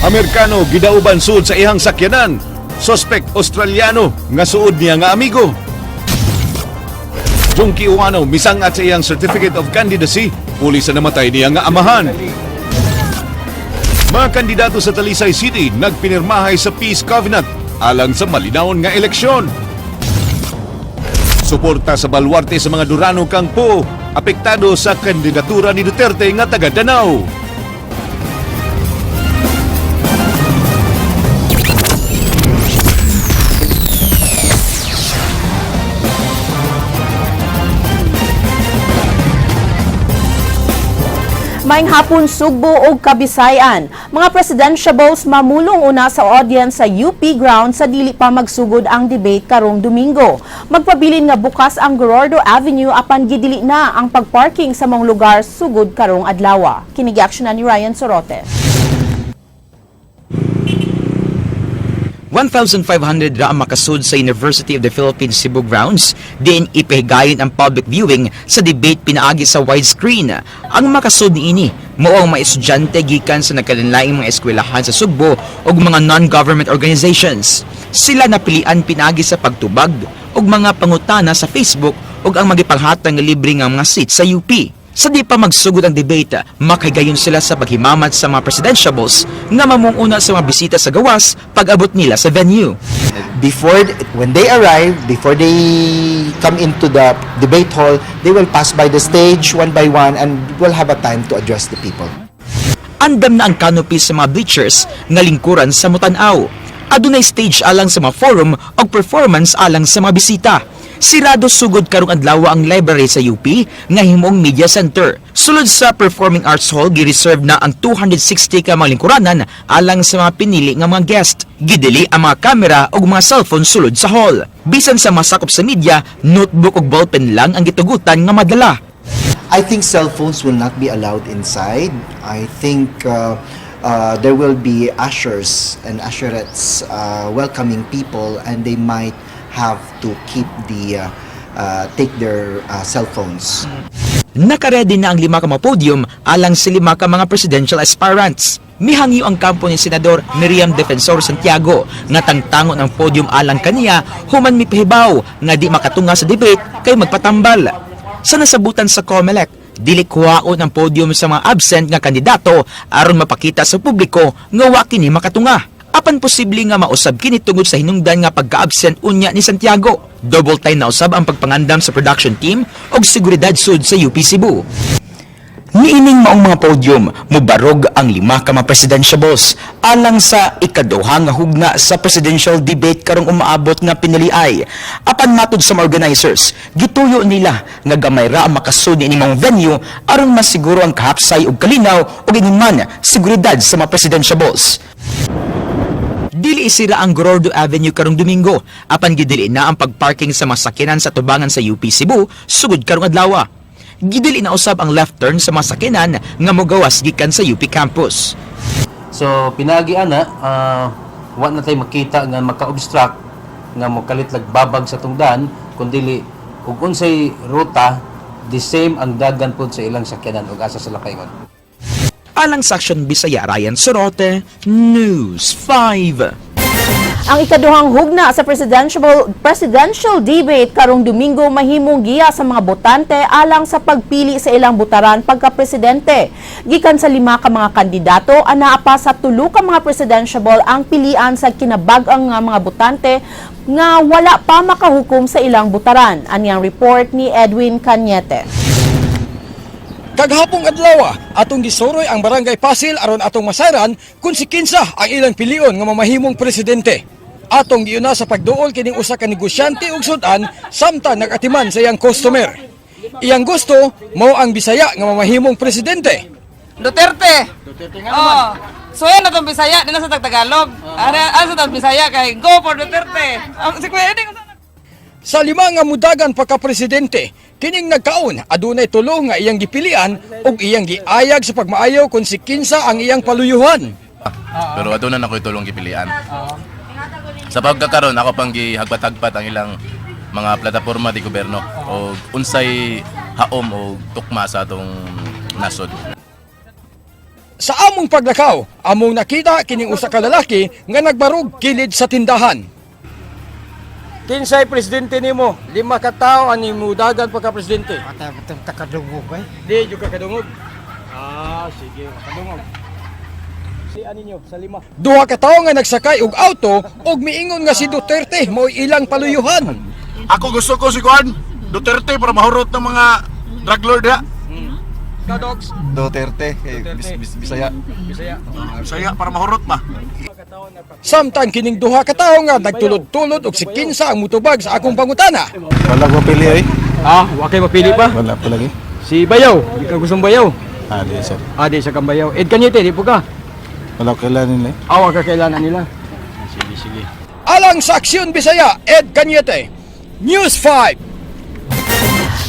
Amerikano gidauban suod sa iyang sakyanan. Suspect Australiano nga suod niya nga amigo. Jonkie Ouano misangat sa iyang Certificate of Candidacy uli sa namatay niya nga amahan. Mga kandidato sa Talisay City nagpinirmahay sa Peace Covenant alang sa malinawon nga eleksyon. Suporta sa baluarte sa mga Durano kang Poe, apektado sa kandidatura ni Duterte nga taga Danao. Maayong hapon, Sugbo ug Kabisayan. Mga presidentiables mamulong una sa audience sa UP ground sa dili pa magsugod ang debate karong Domingo. Magpabilin nga bukas ang Gorordo Avenue apan gidili na ang pagparking sa maong lugar sugod karong adlaw. Kini giaksyonan ni Ryan Sorote. 1,500 ra ang makasud sa University of the Philippines Cebu grounds, diin ipahigayon ang public viewing sa debate pinaagi sa widescreen. Ang makasud niini mao ang mga estudyante gikan sa nagkalainlaing mga eskwelahan sa Sugbo ug mga non-government organizations. Sila napilian pinaagi sa pagtubag ug mga pangutana sa Facebook ug ang magipanghatag nga libre nga mga seats sa UP. Sa di pa magsugod ang debate, makahigayon sila sa paghimamat sa mga presidentiables nga mamunguna sa mga bisita sa gawas pag-abot nila sa venue. When they arrive, before they come into the debate hall, they will pass by the stage one by one and will have a time to address the people. Andam na ang canopy sa mga bleachers nga lingkuran sa mutanaw. Adunay stage alang sa mga forum o performance alang sa mga bisita. Sirado sugod karong adlaw ang library sa UP nga himong media center. Sulod sa Performing Arts Hall, gi-reserve na ang 260 ka mga lingkuranan alang sa mga pinili nga mga guest. Gidili ang mga kamera ug mga cellphone sulod sa hall. Bisan sa masakop sa media, notebook ug ballpen lang ang gitugutan nga madala. I think cell phones will not be allowed inside. I think there will be ushers and usherettes welcoming people, and they might have to keep the take their cell phones. Nakaredy na ang lima ka mga podium alang sa lima ka mga presidential aspirants. Mihangyo ang kampo ni Senador Miriam Defensor Santiago nga tangtangon ang podium alang kaniya human mipahibaw nga di makatunga sa debate kay magpatambal. Sa nasabutan sa COMELEC, dili kuhaon ang podium sa mga absent nga kandidato aron mapakita sa publiko nga wa kini makatunga. Apan posible nga mausab kini tungod sa hinungdan nga pagka-absent unya ni Santiago. Double time na usab ang pagpangandam sa production team og seguridad sud sa UP Cebu. Niining maong mga podium, mubarog ang lima ka mga presidentiables alang sa ikaduha nga hugna sa presidential debate karong umaabot nga piniliay. Apan matud sa mga organizers, gituyo nila nga gamay ra ang makasud niining maong venue aron masiguro ang kahapsay ug kalinaw ug ingon man seguridad sa mga presidentiables. Dili isira ang Gorordo Avenue karong Domingo, apan gidili na ang pagparking sa mga sakyanan sa tubangan sa UP Cebu sugod karong adlaw. Gidili na usab ang left turn sa mga sakyanan nga mogawas gikan sa UP campus. So pinagi ana, wa na tay makita nga maka-obstruct nga mokalit babag sa tungdan, kundi ug unsay ruta, the same ang dagan pod sa ilang sakyanan ug asa sila paingon. Alang sa Action Bisaya, Ryan Sorote, News 5. Ang ikaduhang hugna sa presidential debate karong Domingo mahimong giya sa mga botante alang sa pagpili sa ilang butaran pagka-presidente. Gikan sa lima ka mga kandidato, anaa pa sa tulo ka mga presidentiable ang pilian sa kinabag-ang nga mga botante nga wala pa makahukom sa ilang butaran. Aniyang report ni Edwin Cañete. Kagahapong adlaw, atong gisuroy ang Barangay Pasil aron atong masayran kung si kinsa ang ilang pilion nga mamahimong presidente. Atong giuna sa pagduol kining usa ka negosyante ug sudan samtang nagatiman sa iyang customer. Iyang gusto mao ang Bisaya nga mamahimong presidente. Duterte. Duterte nga naman. Oh. So yan na tong Bisaya, di na sa Tagalog. Ano ano sa tong Bisaya kay go for Duterte. Ang si Kuya Eding. Sa lima nga mudagan pagka-presidente, kining nagkaon adunay tulo nga iyang gipilian ug iyang giayag sa pagmaayo kung si kinsa ang iyang paluyuhan. Pero aduna na ko'y tulong gipilian. Sa pagkakaron ako pang gihagpat-hagpat ang ilang mga plataporma di gobyerno o unsay haom o tukma sa atong nasod. Sa among paglakaw, among nakita kining usa ka lalaki nga nagbarog kilid sa tindahan. Kinsay presidente nimo? Lima ka tawo ani mudagan pagka presidente. Takadungog eh. Di jud ka kadungog. Ah, sige, kadungog. Si ani nyo sa lima. Duha ka tawo nga nagsakay og auto ug miingon nga si Duterte mo'y ilang paluyuhan. Ako gusto ko si Juan Duterte para mahurot ng mga drug lord ha. Ikaw, dogs. Duterte, eh, Duterte. Bisaya. Bisaya. Bisaya para mahurot ba. Samtang kining duha ka tawo nga nagtulod-tulod og si kinsa ang mutubag sa akong pangutana. Wala ko pili ay. Ah, wa kay mapili pa. Wala pa lagi. Si Bayaw, di ka gustong Bayaw. Ah, di sir. Ah, di sa kang Bayaw. Ed Cañete, di po ka. Wala ko kailangan nila eh. Awa ka kailangan nila. Sige, sige. Alang sa Aksyon Bisaya, Ed Cañete, News 5.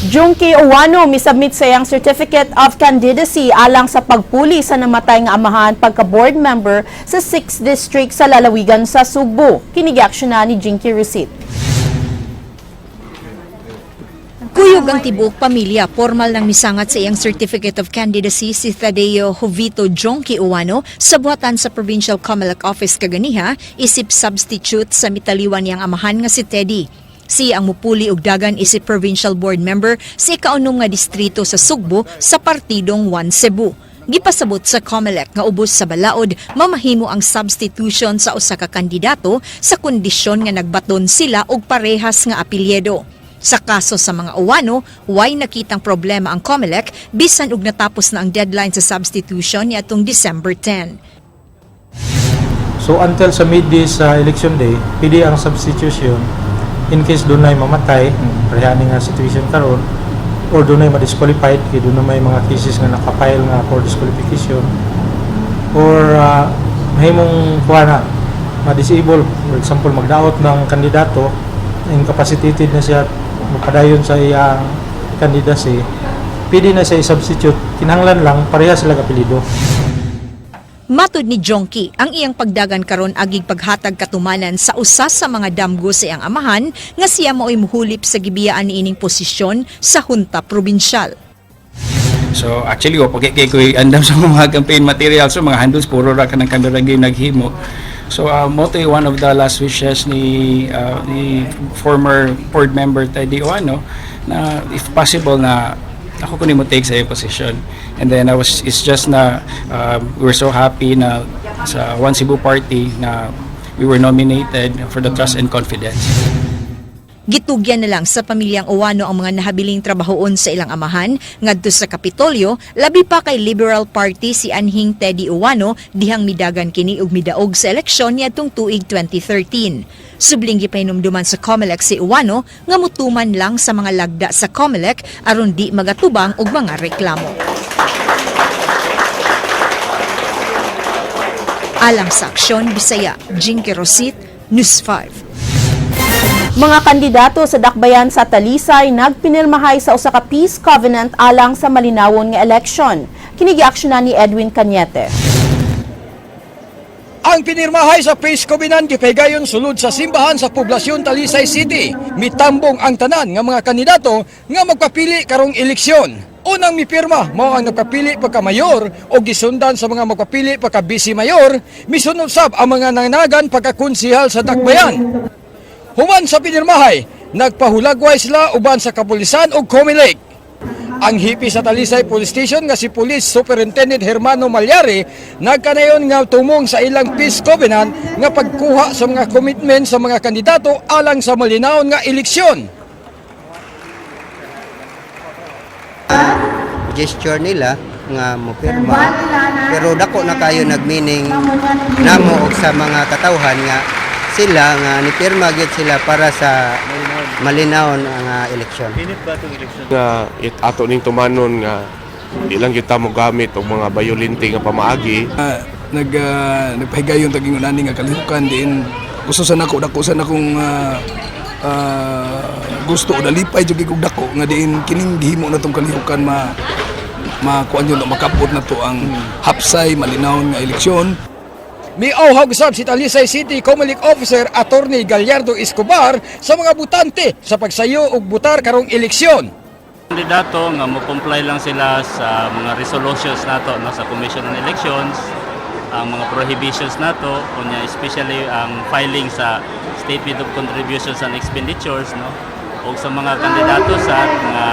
Junkie Owano misubmit sa iyang Certificate of Candidacy alang sa pagpuli sa namatay nga amahan pagka board member sa 6th District sa lalawigan sa Sugbo. Kini giaksyon na ni Jinky Rusit. Kuyog ang tibuok pamilya, formal nang misangat sa iyang Certificate of Candidacy si Thadeo Jovito Jonky Uwano sa buhatan sa Provincial Comelec Office kaganiha, isip substitute sa mitaliwan niyang amahan nga si Teddy. Siya ang mupuli og dagan isip Provincial Board Member sa ikaunom nga distrito sa Sugbo sa partidong One Cebu. Gipasabot sa COMELEC nga ubos sa balaod mamahimo ang substitution sa usa ka kandidato sa kondisyon nga nagbaton sila og parehas nga apelyido. Sa kaso sa mga Uwano, way nakitang problema ang COMELEC bisan og natapos na ang deadline sa substitution niadtong December 10. So until sa midday sa election day, pwede ang substitution in case dunay mamatay, pareha nga situation karon, or dunay ma-disqualified, kay dunay may mga cases nga nakapile nga for disqualification, or mahimong kuha na, ma-disable. For example, magdaot ng kandidato, incapacitated na siya, mapadayon sa iyang candidacy, pwede na siya i-substitute, kinahanglan lang, pareha sila apelyido. Matud ni Jonky, ang iyang pagdagan karon agig paghatag katumanan sa usa sa mga damgo sa iyang amahan nga siya mao'y muhulip sa gibiyaan niining posisyon sa junta probinsyal. So actually, wa pa kay ko'y andam sa mga campaign materials, so mga handles puro ra kanang kami ra gyud naghimo. So mao to one of the last wishes ni former board member Teddy Oano na if possible na ako kunin mo take sa iyang position. And then I was it's just na we were so happy na sa One Cebu Party na we were nominated for the trust and confidence. Gitugyan na lang sa pamilyang Uwano ang mga nahabiling trabahoon sa ilang amahan ngadto sa Kapitolyo, labi pa kay Liberal Party si anhing Teddy Uwano dihang midagan kini og midaog sa eleksyon niadtong tuig 2013. Subling gipahinumduman sa COMELEC si Uwano nga mutuman lang sa mga lagda sa COMELEC aron di magatubang og mga reklamo. Alang sa Aksyon Bisaya, Jinky Rosit, News 5. Mga kandidato sa dakbayan sa Talisay nagpinirmahay sa usa ka peace covenant alang sa malinawon nga eleksyon. Kini giaksyonan ni Edwin Cañete. Ang pinirmahay sa Peace Covenant gipahigayon sulod sa simbahan sa poblasyon Talisay City. Mitambong ang tanan nga mga kandidato nga magpapili karong eleksyon. Unang mipirma mao ang nagpapili pagka mayor o gisundan sa mga magpapili pagka vice mayor, misunod sab ang mga nanganagan pagka konsihal sa dakbayan. Human sa pinirmahay, nagpahulagway sila uban sa kapulisan ug COMELEC. Ang hipi sa Talisay Police Station nga si Police Superintendent Hermano Malyari nagkanayon nga tumong sa ilang peace covenant nga pagkuha sa mga commitment sa mga kandidato alang sa malinawon nga eleksyon. Gesture nila nga mopirma, pero dako na kayo nagmeaning namo og sa mga katawhan nga sila nga nipirma gyud sila para sa malinawon ang eleksyon. Nga it ato ning tumanon nga di lang kita mo gamit og mga bayolente nga pamaagi. Nagpahigayon taging unani nga kalihukan diin gusto sa nako, dako sa nakong gusto o nalipay jud kog dako nga diin kining gihimo na tong kalihukan ma makuan yun, makapot na to ang hapsay malinawon nga eleksyon. Miauhag usab si Talisay City Comelec Officer Attorney Gallardo Escobar sa mga butante sa pagsayo og butar karong eleksyon. Kandidato nga mo comply lang sila sa mga resolutions nato, no, sa Commission on Elections, ang mga prohibitions nato kunya, especially ang filing sa statement of contributions and expenditures, no, ug sa mga kandidato sa nga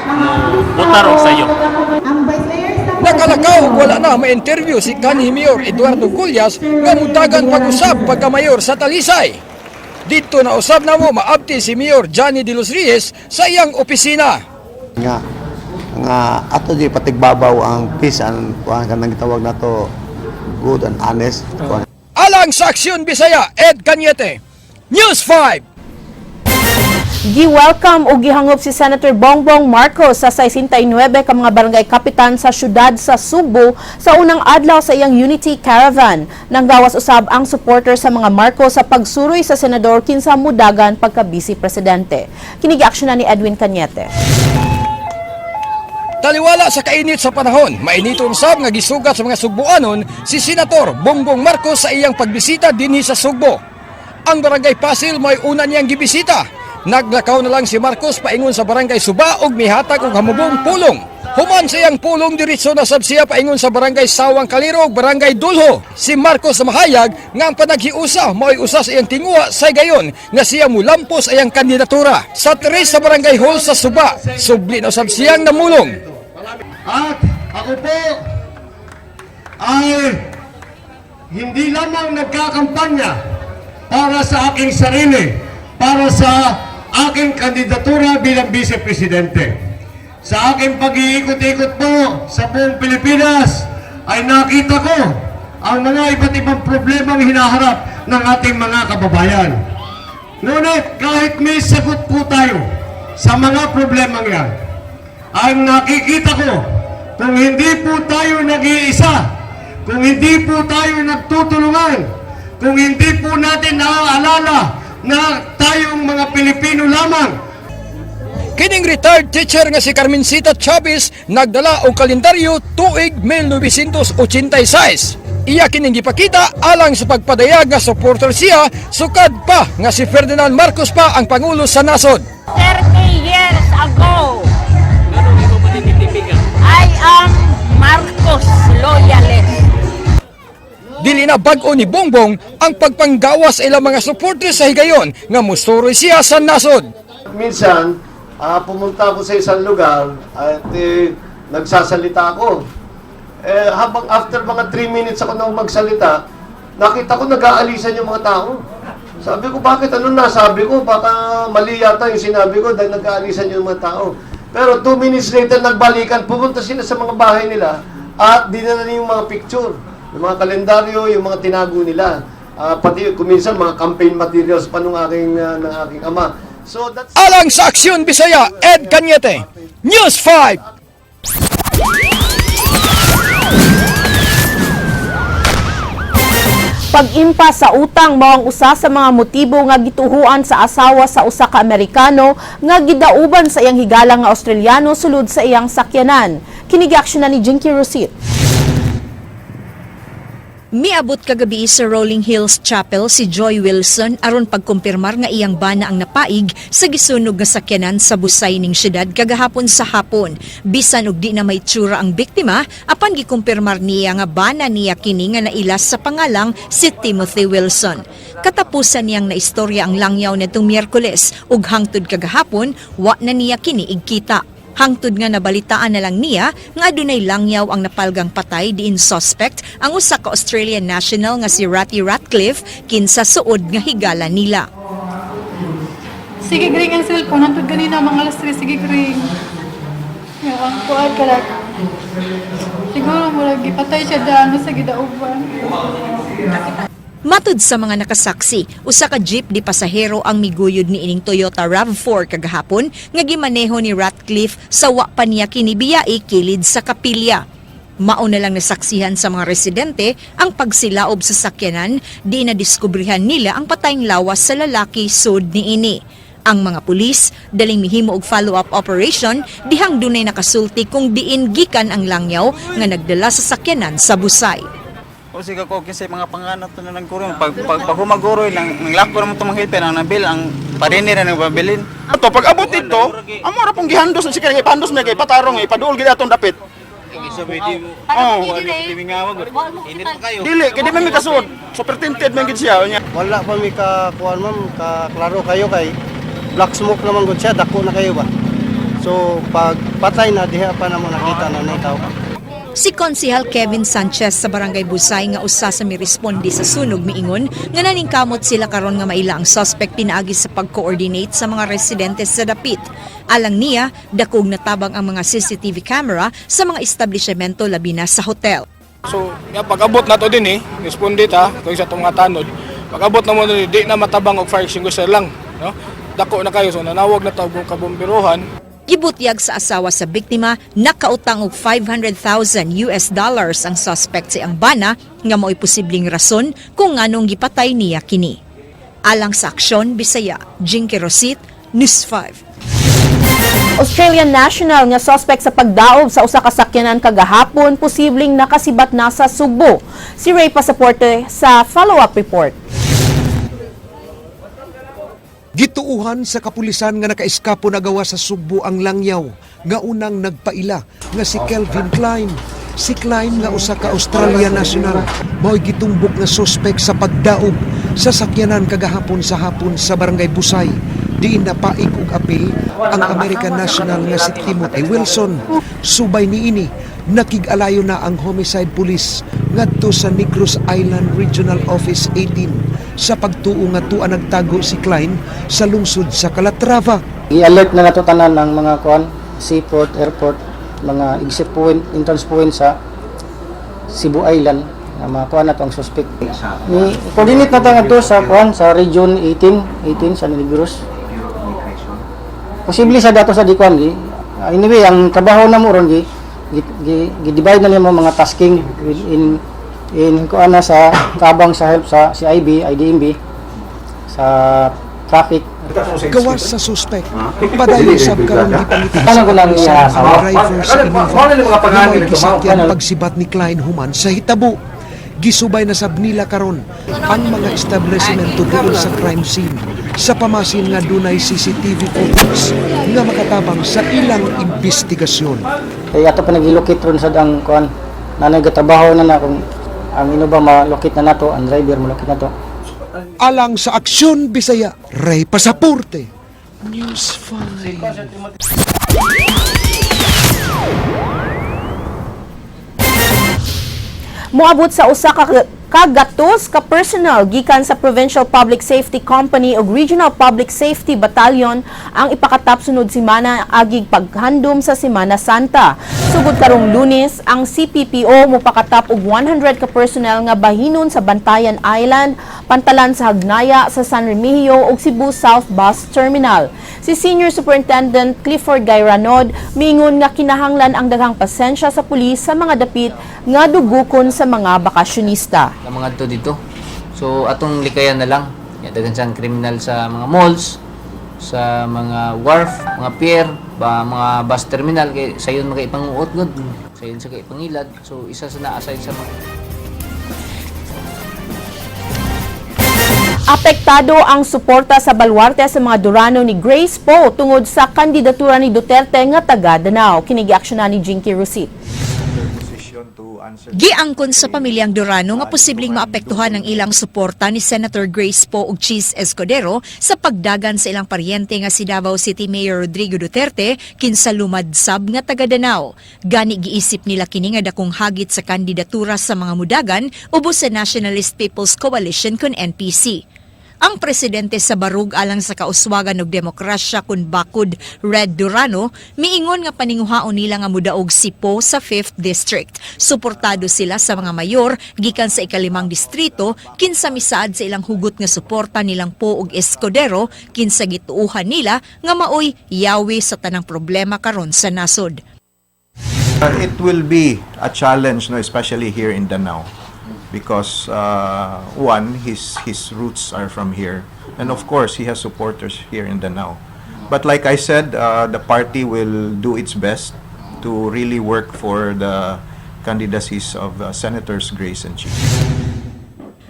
mo botar og sayo. Nakalakaw ug wala na ma-interview si kanhi Mayor Eduardo Gullas nga mudagan pag-usab pagka-mayor sa Talisay. Didto na usab namo maabti si Mayor Johnny de los Reyes sa iyang opisina. Nga nga ato di patigbabaw ang peace and kuan, kanang gitawag nato good and honest kuan. Alang sa Aksyon Bisaya, Ed Cañete, News 5. Gi-welcome o gihangop si Senator Bongbong Marcos sa 69 ka mga barangay kapitan sa syudad sa Sugbo sa unang adlaw sa iyang Unity Caravan. Nanggawas usab ang supporter sa mga Marcos sa pagsuroy sa senador kinsa mudagan pagka vice presidente. Kini gi-aksyonan ni Edwin Cañete. Taliwala sa kainit sa panahon, mainiton sab nga gisugat sa mga Sugboanon si Senator Bongbong Marcos sa iyang pagbisita dinhi sa Sugbo. Ang barangay Pasil may una niyang gibisita. Naglakaw na lang si Marcos paingon sa barangay Suba ug mihatag og hamubong pulong. Human sa iyang pulong, diretso na sab siya paingon sa barangay Sawang Kaliro ug barangay Dulho. Si Marcos mahayag nga ang panaghiusa mao'y usa sa iyang tinguha sa gayon nga siya mulampos sa iyang kandidatura. Sa tres sa barangay hall sa Suba, subli na usab siyang namulong. At ako po ay hindi lamang nagkakampanya para sa aking sarili, para sa aking kandidatura bilang Vice Presidente. Sa aking pag-iikot-ikot po sa buong Pilipinas ay nakita ko ang mga iba't ibang problemang hinaharap ng ating mga kababayan. Ngunit kahit may sagot po tayo sa mga problemang yan, ang nakikita ko, kung hindi po tayo nag-iisa, kung hindi po tayo nagtutulungan, kung hindi po natin naaalala na tayong mga Pilipino lamang. Kining retired teacher nga si Carmencita Chavez nagdala og kalendaryo tuig 1986. Iya kining gipakita alang sa pagpadayag nga supporter siya sukad pa nga si Ferdinand Marcos pa ang pangulo sa nasod. 30 years ago, I am Marcos loyalist. Dili na bag-o ni Bongbong ang pagpanggawas sa ilang mga supporters sa higayon nga musuroy siya sa nasod. Minsan, pumunta ako sa isang lugar at nagsasalita ako. Eh, habang after mga 3 minutes ako nang magsalita, nakita ko nag-aalisan yung mga tao. Sabi ko, "Bakit? Ano na?" Sabi ko, "Baka mali yata yung sinabi ko dahil nag-aalisan yung mga tao." Pero 2 minutes later, nagbalikan, pumunta sila sa mga bahay nila at dinala yung mga picture, yung mga kalendaryo, yung mga tinago nila. Pati kuminsan mga campaign materials pa ng aking ama. So that's Alang sa Aksyon Bisaya, Ed Cañete, News 5. Pag-impa sa utang mao ang usa sa mga motibo nga gituhuan sa asawa sa usa ka Amerikano nga gidauban sa iyang higala nga Australiano sulod sa iyang sakyanan. Kini gi-aksyonan ni Jinky Rosit. Miabot kagabi sa Rolling Hills Chapel si Joy Wilson aron pagkumpirmar nga iyang bana ang napaig sa gisunog nga sakyanan sa Busay ning syudad kagahapon sa hapon. Bisan og di na may tsura ang biktima, apan gikumpirmar niya nga bana niya kini nga nailas sa pangalang si Timothy Wilson. Katapusan niyang naistorya ang langyaw nitong Miyerkules ug hangtod kagahapon wa na niya kini igkita. Hangtod nga nabalitaan na lang niya nga adunay langyaw ang napalgang patay diin suspect ang usa ka Australian national nga si Ratty Ratcliffe, kinsa suod nga higala nila. Sige, ring ang cellphone. Hantod ganina, mga alas 3, sige, ring. Ya, ang kuan ka lang. Siguro murag gipatay siya daan sa gidauban. Matud sa mga nakasaksi, usa ka jeep di pasahero ang miguyod ni ining Toyota RAV4 kagahapon nga gimaneho ni Ratcliffe sa wa pa niya kini biyai kilid sa kapilya. Mao na lang nasaksihan sa mga residente ang pagsilaob sa sakyanan, di na diskubrihan nila ang patayng lawas sa lalaki sud niini. Ang mga pulis daling mihimo og follow-up operation dihang dunay nakasulti kung diin gikan ang langyaw nga nagdala sa sakyanan sa Busay. O sige ko kasi mga panganat na nang guro pag pag pag humaguroy nang nang lako naman itong mga helper ang nabil ang Parini ra nang pabilin. Ato pag abot dito, amo ra pong gihandos si kay ipahandos mi kay patarong ipaduol gid atong dapit. Oh. Dili kay di man mi kasuod. Super tinted man gid siya nya. Wala pa mi ka kuan, ma'am, ka klaro kayo kay black smoke naman gud siya, dako na kayo ba. So pag patay na diha pa namo nakita na ni tao. Si Konsihal Kevin Sanchez sa Barangay Busay nga usa sa miresponde sa sunog miingon nga naningkamot sila karon nga maila ang suspect pinaagi sa pag-coordinate sa mga residente sa dapit. Alang niya, dakog natabang ang mga CCTV camera sa mga establishmento, labi na sa hotel. So, ya, pag-abot na to din eh, responde ta, kung sa itong mga tanod, pag-abot na mo din, di na matabang og fire extinguisher lang. No? Dako na kayo, so nanawag na tawag og kabomberohan. Gibutyag sa asawa sa biktima, nakautang og US$500,000 ang suspect sa iyang bana nga mao'y posibleng rason kung nganong gipatay niya kini. Alang sa Aksyon Bisaya, Jinky Rosit, News 5. Australian national nga suspect sa pagdaob sa usa ka sakyanan kagahapon posibleng nakasibat na sa Sugbo. Si Ray Pasaporte sa follow-up report. Gituuhan sa kapulisan nga nakaiskapo na gawa sa Sugbo ang langyaw nga unang nagpaila nga si Kelvin Klein. Si Klein nga usa ka Australian national mao'y gitumbok nga suspek sa pagdaob sa sakyanan kagahapon sa hapon sa Barangay Busay, diin napaig og apil ang American national nga si Timothy Wilson. Subay niini, nakig-alayo na ang homicide police ngadto sa Negros Island Regional Office 18 sa pagtuo nga tua nagtago si Klein sa lungsod sa Calatrava. I-alert na nato tanan ang mga kuan, seaport, airport, mga exit point, entrance point sa Cebu Island nga mga kuan nato ang suspect. Ni coordinate na ta ngadto sa kuan sa Region 18, 18 sa Negros. Posible sa dato sa di kuan gi. Anyway, ang trabaho na mo ron gi gi-divide na nimo mga tasking in in kuan na sa tabang sa help sa CIB, IDMB sa traffic. Gawas sa suspek, padayon sab karon gipangita Ano sa ko lang kapulisan ang iasawa? driver sa Innova nga mao'y gisakyan pagsibat ni Klein human sa hitabo. Gisubay na sab nila karon ang mga establishmento duol sa crime scene sa pamasin nga dunay CCTV footage nga makatabang sa ilang investigasyon. Kaya ato pa nag-locate ron sa ang kuan. Nanay gatrabaho na na kung ang Innova ma-locate na nato, ang driver ma-locate na to. Alang sa Aksyon Bisaya, Ray Pasaporte, News 5. Moabot sa 1,000 ka personnel gikan sa Provincial Public Safety Company ug Regional Public Safety Battalion ang ipakatap sunod semana agig paghandom sa Semana Santa. Sugod karong Lunes, ang CPPO mopakatap og 100 ka personnel nga bahinon sa Bantayan Island, Pantalan sa Hagnaya, sa San Remigio ug Cebu South Bus Terminal. Si Senior Superintendent Clifford Gayranod miingon nga kinahanglan ang daghang pasensya sa pulis sa mga dapit nga dugukon sa mga bakasyonista. Ang mga adto dito. So atong likayan na lang. Ya, daghan sang kriminal sa mga malls, sa mga wharf, mga pier, ba mga bus terminal kay sayon mga ipanguot gud, sayon sa kay ipangilad. So isa sa na-assign sa mga Apektado ang suporta sa balwarte sa mga Durano ni Grace Poe tungod sa kandidatura ni Duterte nga taga Danao. Kini giaksyonan ni Jinky Rusit. Giangkon sa pamilyang Durano nga posibleng maapektuhan ang ilang suporta ni Senator Grace Poe ug Chiz Escudero sa pagdagan sa ilang paryente nga si Davao City Mayor Rodrigo Duterte, kinsa lumad sab nga taga Danao. Gani giisip nila kini nga dakong hagit sa kandidatura sa mga mudagan ubos sa Nationalist People's Coalition kon NPC. Ang presidente sa Barug alang sa Kauswagan ug Demokrasya kun Bakud, Red Durano, miingon nga paninguhaon nila nga mudaog si Poe sa 5th District. Suportado sila sa mga mayor gikan sa ikalimang distrito kinsa misaad sa ilang hugot nga suporta nilang Poe ug Escudero, kinsa gituuhan nila nga maoy yawi sa tanang problema karon sa nasod. It will be a challenge, no, especially here in Danao, because one, his roots are from here, and of course, he has supporters here in Danao. But like I said, the party will do its best to really work for the candidacies of Senators Grace and Chiz.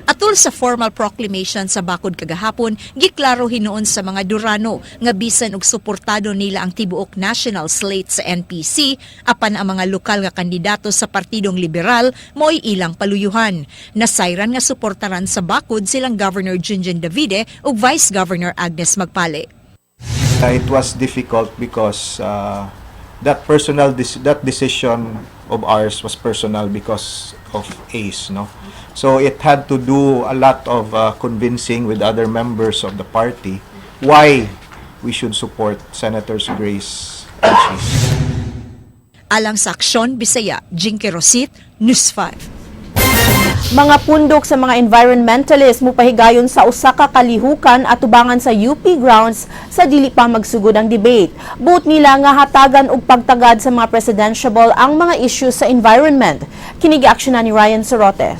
Atol Tul sa formal proclamation sa bakod kagahapon, giklaro hinuon sa mga Durano nga bisan og suportado nila ang tibuok national slate sa NPC, apan ang mga lokal nga kandidato sa Partidong Liberal mo'y ilang paluyuhan. Nasayran nga suportaran sa bakod silang Governor Junjun Davide ug Vice Governor Agnes Magpale. It was difficult because that decision of ours was personal because of Ace, no? So it had to do a lot of convincing with other members of the party why we should support Senators Grace and Chiz. Alang sa Aksyon Bisaya, Jinky Rosit, News 5. Mga pundok sa mga environmentalist mupahigayon sa usa ka kalihukan atubangan sa UP grounds sa dili pa magsugod ang debate. Buot nila nga hatagan og pagtagad sa mga presidentiable ang mga issues sa environment. Kini giaksyonan ni Ryan Sorote.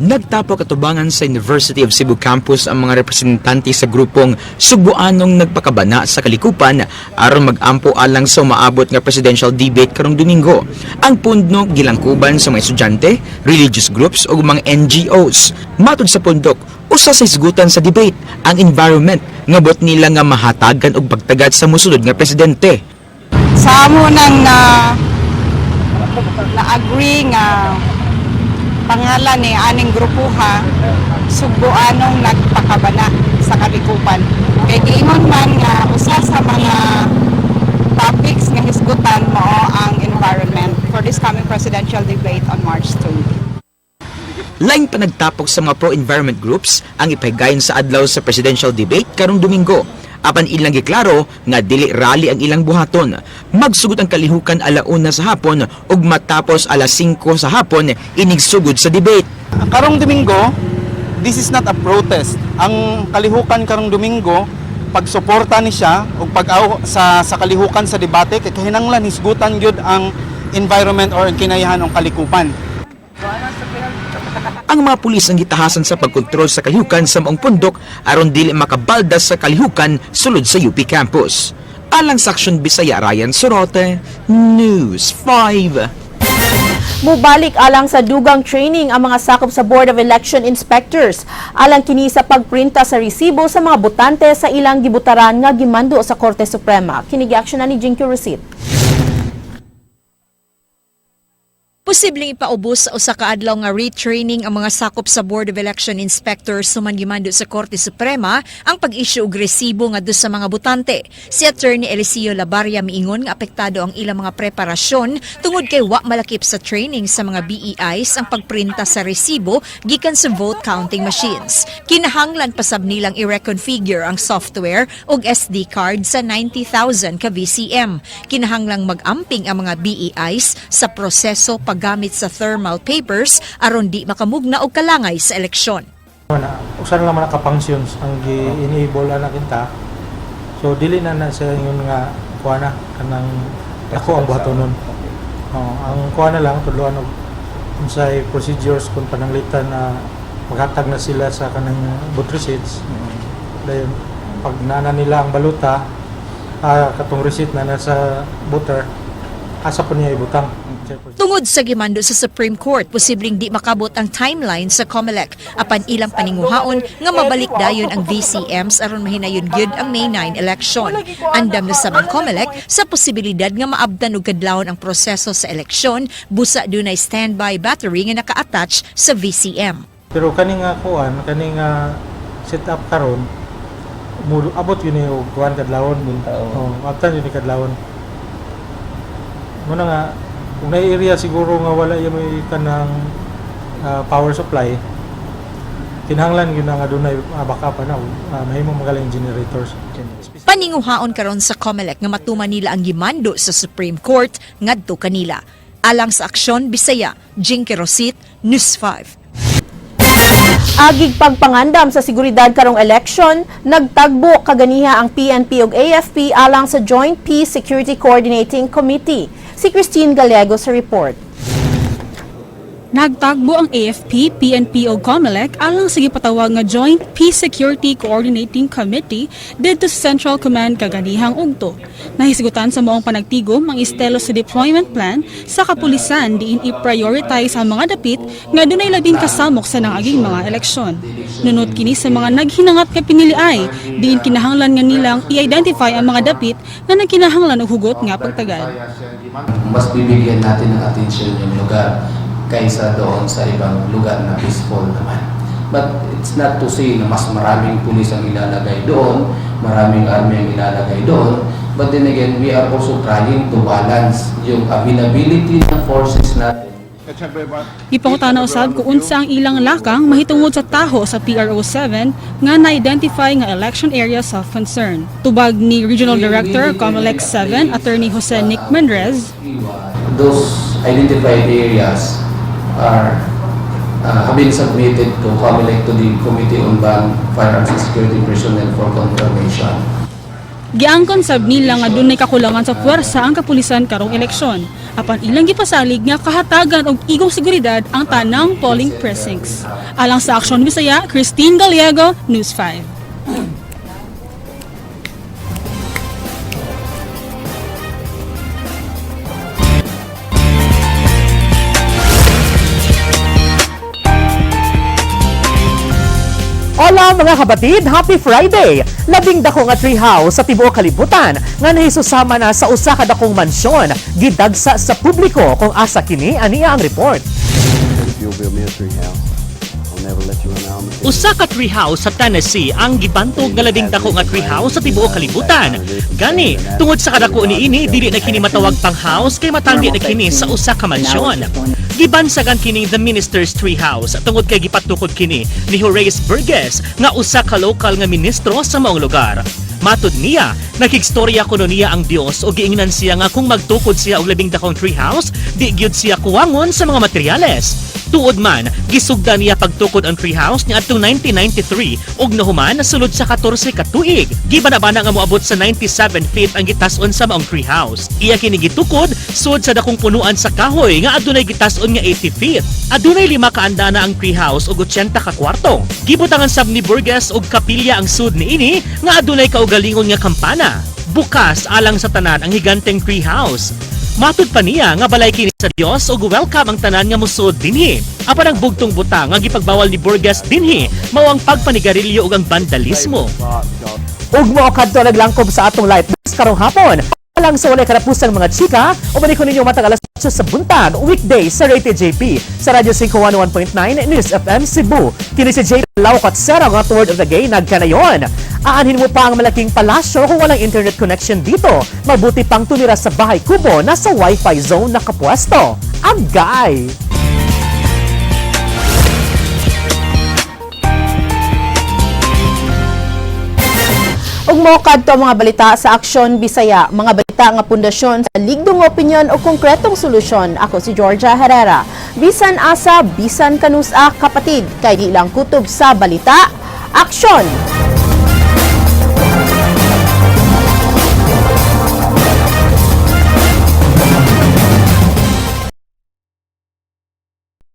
Nagtapok atubangan sa University of Cebu campus ang mga representante sa grupong Sugbuanong Nagpakabana sa Kalikupan aron mag-ampo alang sa umaabot nga presidential debate karong Domingo. Ang pundok gilangkuban sa mga estudyante, religious groups ug mga NGOs. Matod sa pundok, usa sa hisgutan sa debate ang environment nga buot nila nga mahatagan og pagtagad sa mosunod nga presidente. Sa amo nang na na-agree nga pangalan ni aning grupuha, Sugbuanong Nagpakabana sa Kalikupan. Kay giingon man nga usa sa mga topics nga hisgutan mao ang environment for this coming presidential debate on March 2. Laing panagtapok sa mga pro-environment groups ang ipahigayon sa adlaw sa presidential debate karong Domingo. Apan ilang giklaro nga dili rally ang ilang buhaton. Magsugod ang kalihukan 1:00 sa hapon ug matapos 5:00 sa hapon inigsugod sa debate. Karong Domingo, this is not a protest. Ang kalihukan karong Domingo, pagsuporta ni siya ug pag sa kalihukan sa debate kay kahinanglan hisgutan gyud ang environment or ang kinayahan ng kalikupan. Ang mga pulis ang gitahasan sa pagkontrol sa kalihukan sa maong pundok aron dili makabalda sa kalihukan sulod sa UP campus. Alang sa Aksyon Bisaya, Ryan Sorote, News 5. Mubalik alang sa dugang training ang mga sakop sa Board of Election Inspectors. Alang kini sa pagprinta sa resibo sa mga botante sa ilang gibutaran nga gimando sa Korte Suprema. Kini giaksyonan ni Jinky Rosit. Posibleng ipaubos sa usa ka adlaw nga retraining ang mga sakop sa Board of Election Inspectors suman gimando sa Korte Suprema ang pag-issue og resibo ngadto sa mga botante. Si Attorney Eliseo Labaria miingon nga apektado ang ilang mga preparasyon tungod kay wa malakip sa training sa mga BEIs ang pagprinta sa resibo gikan sa vote counting machines. Kinahanglan pasab nilang i-reconfigure ang software ug SD card sa 90,000 ka VCM. Kinahanglang mag-amping ang mga BEIs sa proseso paggamit sa thermal papers aron di makamugna og kalangay sa eleksyon. Na usa na lang man ka functions ang gi-enable ana kinta. So dili na na siya ingon nga kuha na kanang ako ang buhatonon. Oh, ang kuha na lang tudloan og unsay procedures kung pananglitan na maghatag na sila sa kanang vote receipts. Dayon pag nana nila ang baluta, katong receipt na nasa voter, asa po niya ibutang. Tungod sa gimando sa Supreme Court, posibleng di makabot ang timeline sa COMELEC apan ilang paninguhaon nga mabalik dayon ang VCMs aron mahinayon gyud ang May 9 election. Andam na sab ang COMELEC sa posibilidad nga maabdan og kadlawon ang proseso sa eleksyon busa dunay standby battery nga naka-attach sa VCM. Pero kani nga kuan, kani nga set up karon, abot yun ni og kuan kadlawon. Oh, abtan yun ni kadlawon. Muna nga kung na area siguro nga wala yung may kanang power supply, kinahanglan yun na nga dunay backup ana, mahimo magaling generators. Paninguhaon karon sa COMELEC nga matuman nila ang gimando sa Supreme Court ngadto kanila. Alang sa Aksyon Bisaya, Jinky Rosit, News 5. Agig pagpangandam sa seguridad karong eleksyon, nagtagbo kaganiha ang PNP ug AFP alang sa Joint Peace Security Coordinating Committee. Si Christine Gallego sa report. Nagtagbo ang AFP, PNP ug COMELEC alang sa gipatawag nga Joint Peace Security Coordinating Committee didto sa Central Command kaganihang ugto. Nahisgutan sa maong panagtigom ang estilo sa deployment plan sa kapulisan diin i-prioritize ang mga dapit nga dunay labing kasamok sa nangaging mga eleksyon. Nunot kini sa mga naghinangat nga piniliay diin kinahanglan nga nilang i-identify ang mga dapit nga nagkinahanglan og hugot nga pagtagad. Mas bibigyan natin ng attention yung lugar kaysa doon sa ibang lugar na peaceful naman. But it's not to say na mas maraming pulis ang ilalagay doon, maraming army ang ilalagay doon. But then again, we are also trying to balance yung availability ng forces natin. Gipangutana usab kung unsa ang ilang lakang mahitungod sa taho sa PRO7 nga na-identify nga election areas of concern. Tubag ni Regional Director COMELEC 7 Attorney Jose Nick Mendrez, Those identified areas are have been submitted to COMELEC, to the Committee on Ban Firearms and Security Personnel for confirmation. Giangkon sab nila nga dunay kakulangan sa puwersa ang kapulisan karong eleksyon. Apan ilang gipasalig nga kahatagan og igong seguridad ang tanang polling precincts. Alang sa Aksyon Bisaya, Christine Gallego, News 5. Hola mga kapatid, happy Friday! Labing dako nga treehouse sa tibuok kalibutan nga nahisusama na sa usa ka dakong mansyon, gidagsa sa publiko. Kung asa kini, aniya ang report. If you'll build me a tree house, I'll never let you run out of material. Usa ka treehouse sa Tennessee ang gibantog nga labing dako nga treehouse sa tibuok kalibutan. Gani, tungod sa kadako niini, dili na kini matawag pang house kay matandi na kini sa usa ka mansyon. Gibansagan kining The Minister's Treehouse tungod kay gipatukod kini ni Horace Burgess nga usa ka lokal nga ministro sa maong lugar. Matud niya, nakigstorya kuno niya ang Dios o giingnan siya nga kung magtukod siya og labing dakong treehouse, di gyud siya kuwangon sa mga materyales. Tuod man, gisugda niya pagtukod ang treehouse niadtong 1993 ug nahuman sulod sa 14 ka tuig. Gibana-bana nga moabot sa 97 feet ang gitas-on sa maong treehouse. Iya kini gitukod sud sa dakong punuan sa kahoy nga adunay gitas-on nga 80 feet. Adunay 5 ka andana ang treehouse ug 80 ka kwarto. Gibutangan sab ni Burgess og kapilya ang sud niini nga adunay kaugalingon nga kampana. Bukas alang sa tanan ang higanteng treehouse. Matud pa niya nga balay kini sa Dios ug welcome ang tanan nga musod dinhi. Apan ang bugtong butang nga gipagbawal ni Burgess dinhi mao ang pagpanigarilyo ug ang vandalismo. Ug mao kadto naglangkob sa atong light news karong hapon. Alang sa walay karapusang mga chika, uban ko ninyo matag alas 8 sa buntag, weekday sa Rated JP sa Radyo 511.9 News FM Cebu. Kini si JP Lau Katsera nga word of the gay nagkanayon. Aanhin mo pa ang malaking palasyo kung walang internet connection dito. Mabuti pang tumira sa bahay kubo na sa wifi zone nakapwesto. Agay! Ug mo kadto ang mga balita sa Aksyon Bisaya, mga balita nga pundasyon sa ligdong opinyon o konkretong solusyon. Ako si Georgia Herrera. Bisan asa, bisan kanusa kapatid, kay di lang kutob sa balita. Aksyon!